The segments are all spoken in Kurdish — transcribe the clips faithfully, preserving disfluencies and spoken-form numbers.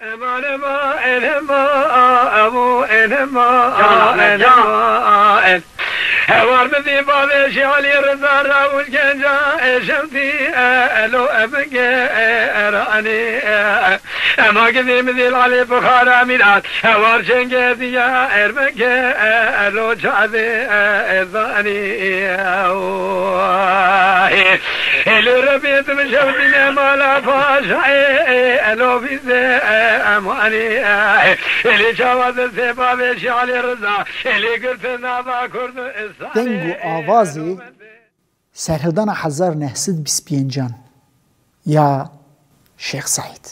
Ema, ema, enema, emo, enema, Can Ahmet, can. Enema, en. Hewar min dî bavê Şî Elî Riza Rawij genca, e, şemtî, e, elo, e, bingê, e, eranî, e, ema gidî min dî lalê Buxara Mîran, hewar çengê diya, e, bingê, e, elo, çavê, e, e, zanî, e, o, e. Elo Rebê tu min şewtîne mala paşayê, e, elo vîzê, e, emanî, e, elê çawa destê bavê Şî Elî Riza, elê girtin nava Kurdistanê. Deng û avazê Serhildana hezar neh sed bîst pêncan ya Şêx Seîd.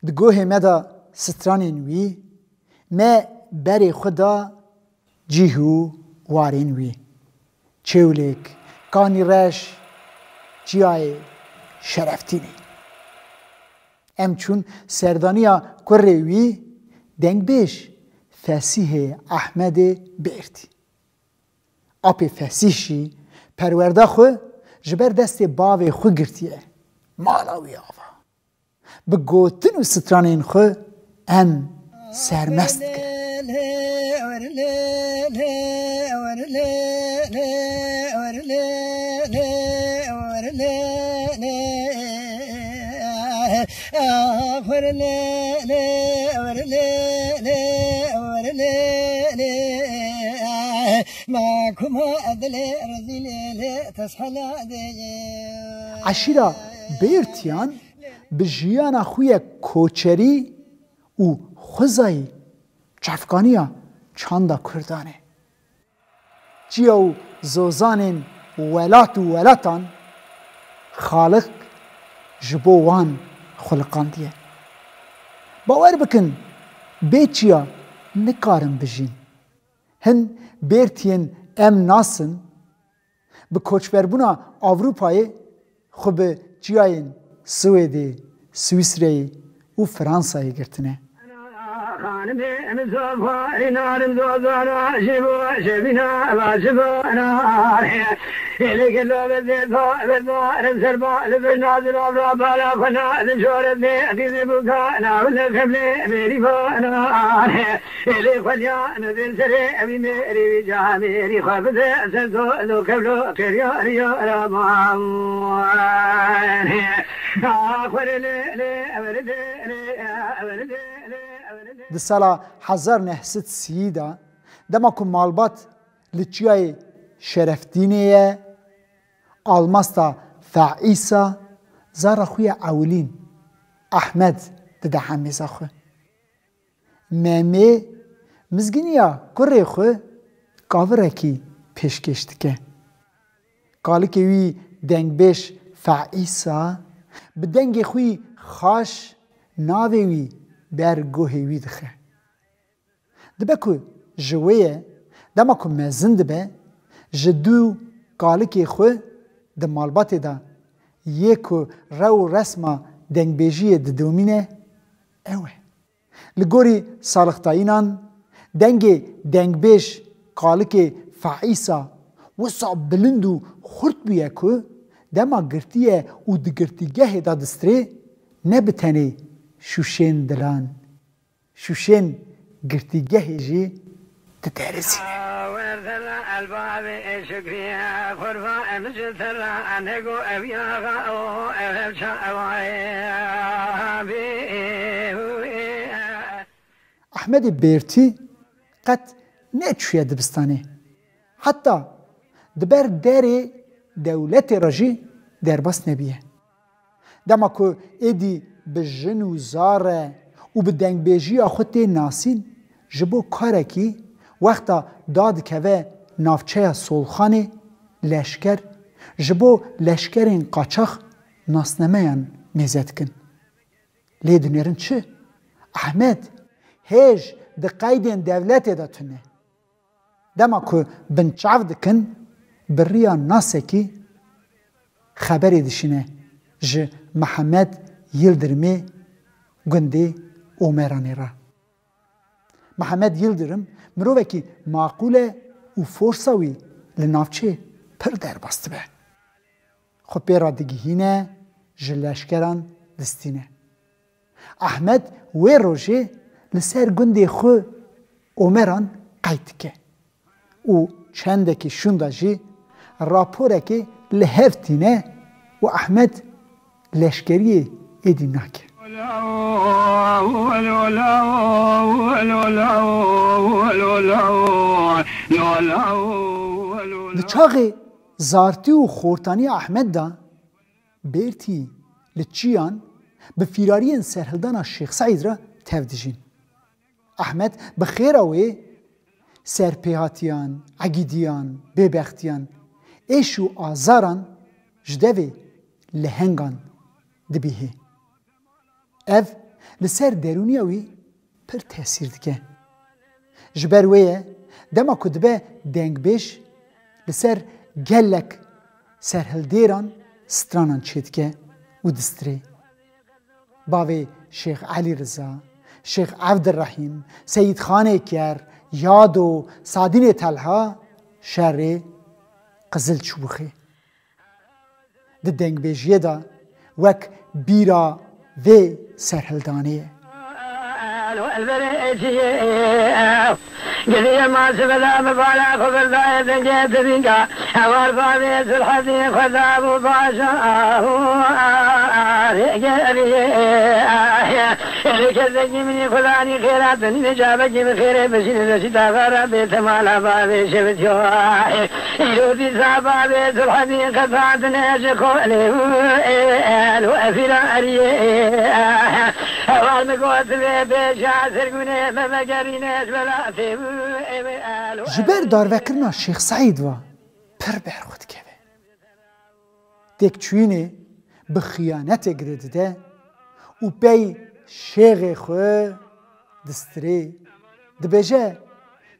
Di gohê me de stranên wî, me berê xwe da cîh û warên wî. Çêwlêk, Kanî Reş, Çiyayê Şerefdînê. Em çûn serdaniya kurê wî, dengbêj Fesîhê Ehmedê Bêrtî. Apê Fesîh jî perwerda xwe ji ber destê bavê xwe girtiye. Mala wî ava. Bi gotin û stranên xwe em sermest dikirin. Eşîra Bêrtiyan bi jiyana xwe ye koçerî û xwezayî çavkaniya çanda Kurdan e. Çiya û zozanên welat û welatan Xaliq ji bo wan xuliqandiye. Bawer bikin, bê çiya nikarin bijîn. Hin Bêrtiyên em nasin, bi koçberbûna Ewropayê xwe bi çiyayên Swêdê, Swîsreyê û Fransayê girtine. Xanimê Mizofa, Narin Zozana, ji bo şevîna vaciba nare. Êlê gelo ve zêfa, ve zare serba, li vêjna zilava bala xwe na, li jore me, dîzi buka, na, li xemlê, bêrî va nare. Êlê xweliya nizên serê evî mêrî wî camêrî xwe bide ser do do kevlo qêriya riya raman. Xwere lê lê evere lê lê evere lê lê evere lê. Di sala hezar neh sed sî de, dema ku malbat li çiyayê Şerefdînê ye, almasta Feîsa zara xwe ya ewilîn Ehmed dide hemêza xwe. Memê mizgîniya kurê xwe kavirekî pêşkêş dike. Kalikê wî dengbêj Feîsa bi dengê xwe xaş navê wî ber guhê wî dixe. Dibe ku ji wê ye, dema ku mezin dibe, ji dû kalikê xwe di malbatê de yê ku rew û resma dengbêjiyê didomîne, ew e. Li gorî salixtayînan, dengê dengbêj kalikê Feîsa wisa bilind û xurt bûye ku dema girtiye û di girtîgehê de distirê, ne bi tenê şûşên dilan, şûşên girtîgehê jî diderizîne. Ehmedê Bêrtî qet neçûye dibistanê. Heta di ber derê dewletê re jî derbas nebûye. Dema ku êdî bi jin û zar e û bi dengbêjiya xwe tê nasîn, ji bo karekî wexta dadikeve navçeya Solxanê, leşker ji bo leşkerên qaçax nasnameyan mêze dikin. Lê dinêrin çi? Ehmed hêj di qeydên dewletê de tune. Dema ku binçav dikin, bi riya nasekî xeberê dişîne ji Mihemed Yildirimê gundê Omeranê re. Mihemed Yildirim mirovekî maqûl e û forsa wî li navçê pir derbas dibe. Xwe pê re digihîne, ji leşkeran distîne. Ehmed wê rojê li ser gundê xwe Omeran qeyd dike û çendekî şûnda jî raporekê li hev tîne û Ehmed leşkeriyê êdî nake. Di çaxê zartî û xortaniya Ehmed de, Bêrtî li Çiyan bi fîrariyên serhildana Şêx Seîd re tev dijîn. Ehmed bi xêra wê serpêhatiyan, egîdiyan, bêbextiyan, êş û azaran ji devê lehengan dibîhê. Ev li ser derûniya wî pir tesîr dike. Ji ber wê ye, dema ku dibe dengbêj, li ser gelek serhildêran stranan çêdike û distirê. Bavê Şêx Elî Riza, Şêx Evdirehîm, Seyîd Xanê Ker, Yado, Sadînê Telha şerê Qizil çûbûxê. Di dengbêjiyê de wek bîra vê serhildanê ye. Gidiyê ma sibeda bi bala xwe birdaye dengê divînga. Hewar bavê Zulhedî xwe dabû baja. Rêgeriyê li kesdekî minî xudanî xêra dinî cabekî bi xêrê bişîne desî davara bê temala bavê şevitiyo. Îro dîsa bavê Zulhedî qetandine ji xolê û ê el û efîra eriyê. Hewar min got vê bêja sirgûnê me vegerîne ji welatê û ê wê el û Ji ber darvekirina Şêx Seîd ve pir ber xwe dikeve. Têkçûyînê bi xiyanetê girê dide û pey şêxê xwe distirê. Dibêje,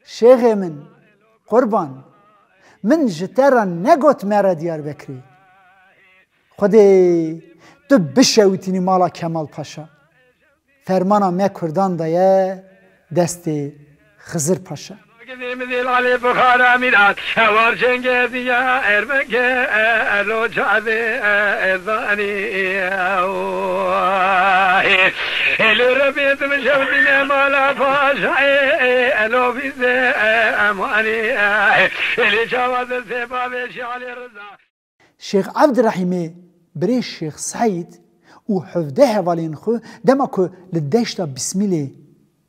"Şêxê min, qurban, min ji te re negot mere Diyarbekirê. Xwedê tu bişewitînî mala Kemal Paşa." Fermana me Kurdan de ye destê Xizir Paşa. Gidî min dî lalê bixara mîran, hewar cengê diya ermenge, elo çavê ezanî. Elo rebê tu min şewdîne mala paşa, elo vîze emanî. Elo çawa destê bavê Şêx Elî Riza. Şêx Evdirehîmê birê Şêx Seîd û hevdeh hevalên xwe dema ku li deşta Bismîlê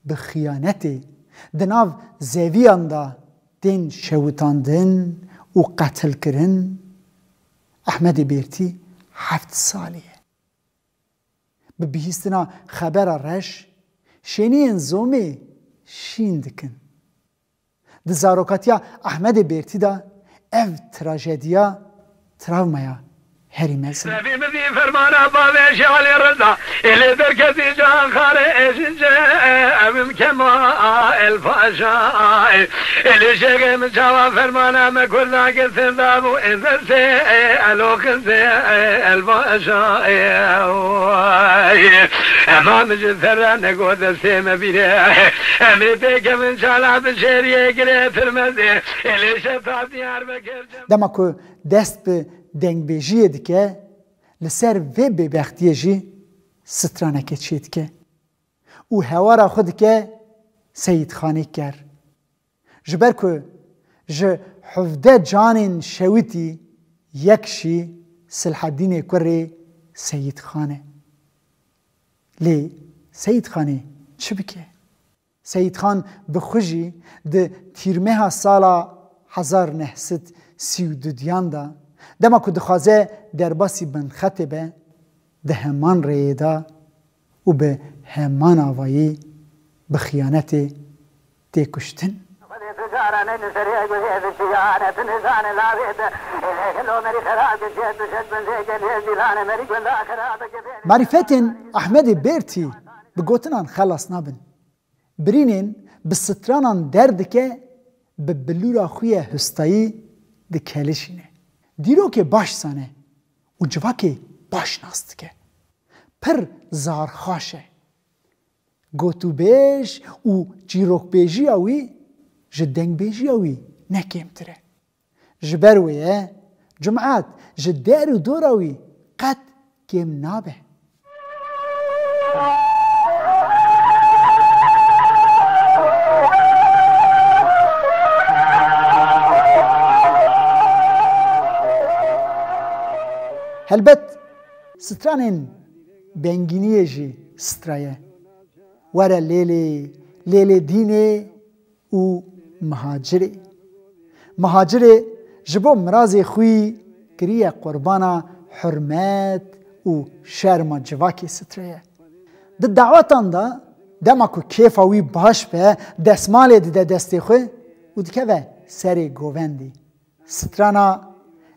bi xiyanetê di nav zeviyan de tên şewitandin û qetilkirin, Ehmedê Bêrtî heft salî ye. Bi bihîstina xebera reş, şêniyên zomê şîn dikin. Di zarokatiya Ehmedê Bêrtî de ev trajediya travmaya herî mezin e. Sevî min dî fermana bavê Şêx Elî Riza, ê lê derketî can xarê êşince, evim Kemal Paşa, ê lê şêxê min çawa fermana me kurda girtin dabû, ê destê, ê elo xizê, ê el Paşa, ê, oy. Ema min ji serre nego destê me bîre. Em ê pêkevin çala bi şêriyê girê tirmezê. Ê lê şeta Diyarbekir cem- Dema ku dest bi dengbêjiyê dike, li ser vê bêbextiyê jî straneke çêdike û hewara xwe dike Seyîd Xanê Ker. Ji ber ku ji hevdeh canên şewitî yek jî Silhedînê kurê Seyîd Xan e. Lê Seyîd Xanê çi bike? Seyîd Xan bi xwe jî di tîrmeha sala hezar neh sed sî û dudiyan de, dema ku dixwaze derbasî Binxetê be, di heman rêyê de û bi heman avayî bi xiyanetê tê kuştin. Marîfetên Ehmedê Bêrtî bi gotinan xelas nabin. Birînên bi stranan derdike, bi bilûra xwe ye hustayî dikelişîne. Dîrokê baş zane û civakê baş nas dike. Pir zarxaş e. Gotûbêj û çîrokbêjiya wî ji dengbêjiya wî ne kêmtir e. Ji ber wê ye, cumat ji der û dora wî qet kêm nabe. Helbet stranên bengîniyê jî stra ye. Were Lêlê, Lêlê Dînê û Mihacirê. Mihacirê ji bo mirazê xwî kiriye qurbana hurmet û şerma civakê stra ye. Di dawetan de dema ku kêfa wî baş be, destmalê dide destê xwe û dikeve serê govendî. Strana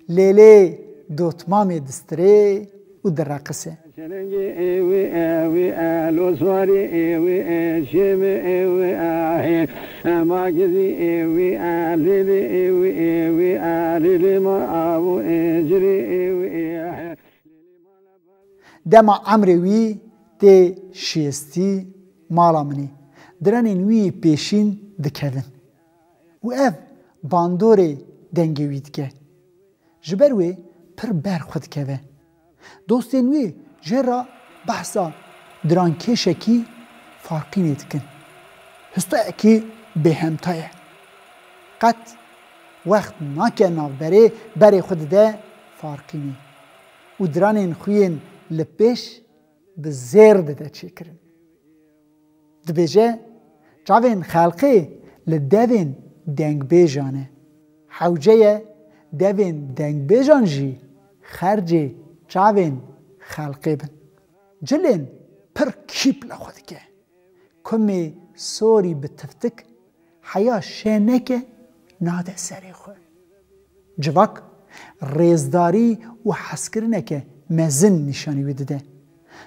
Lêlê dotmamê distirê û direqise. Çelengê ê wê, ê wê, ê loswarê ê wê, ê şêmê ê wê, ê hê, ê magizî ê wê, ê lêlê ê wê, ê wê, ê lêlê ma avo ê cirê ê wê, ê hê. Dema emrê wî tê şêstî mala min ê. Diranên wî yê pêşîn dikevin. Û ev bandorê dengê wî dike. Ji ber wê pir ber xwe dikeve. Dostên wî jê re behsa dirankêşekî farqînê dikin. Histayekî bêhemta ye. Qet wext nake navberê berê xwe dide farqînê û diranên xwe yên li pêş bi zêr dide çêkirin. Dibêje, çavên xelqê li devên dengbêjan e. Hewce ye devên dengbêjan jî xercê çavên xelqê bin. Cilên pir kîp li xwe dike. Kumê sorî bi tiftik heya şê neke nade serê xwe. Civak rêzdarî û hezkirineke mezin nîşanî wî dide.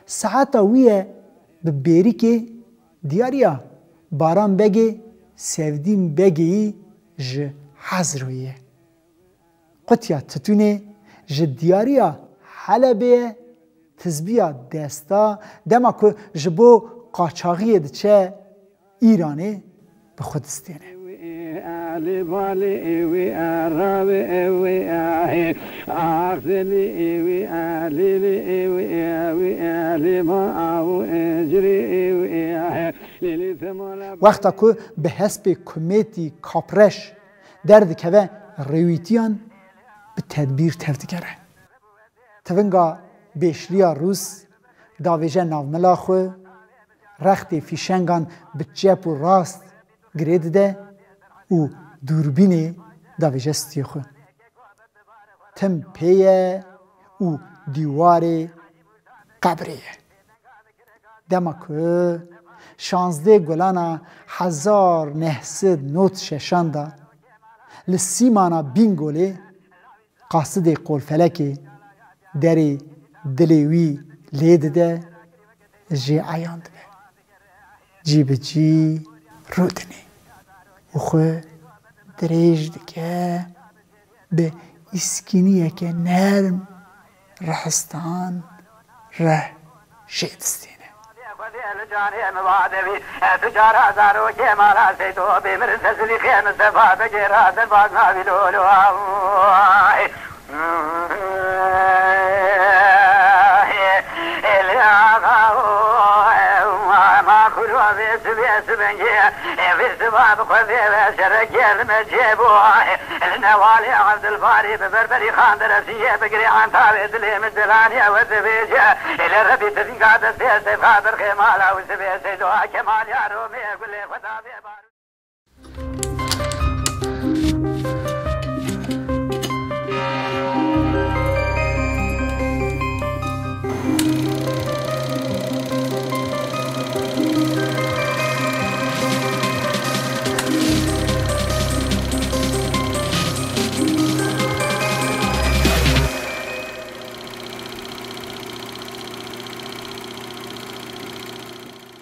Saeta wî ye bi bêrîkê diyariya Baran Begê Sevdîn Begê yî ji Hezroyê ye. Qutiya titûnê ji diyariya Helebê ye, tizbiya desta dema ku ji bo qaçaxiyê diçe Îranê bi xwe distêne. Wexta ku bi hespê kumêtî kapreş derdikeve rêwîtiyan bi tedbîr tevdigere. Tivinga bêşliya Rûs davêje navmila xwe, rextê fîşengan bi çep û rast girê dide û dûrbînê davêje stiyê xwe. Tim pê ye û dîwarê qebrê ye. Dema ku şazdeh Gulana hezar neh sed nod şeşan de li Sîmana Bîngolê qasidê qolfelekê derê dilê wî lê dide, jê eyan dibe. Cî bi cî rûdinê û xwe dirêj dike, bi îskîniyeke nerm rehistan reh jê distîne. Li newalê Evdilbarî bi berberî xan deresiye bigirê antavê dilê min dilaniye we dibêje. Ê lê Rebî tivinga destê Seyda birxê mala û sibê Seyda Kemaliya Romê gulê xwe davê bar.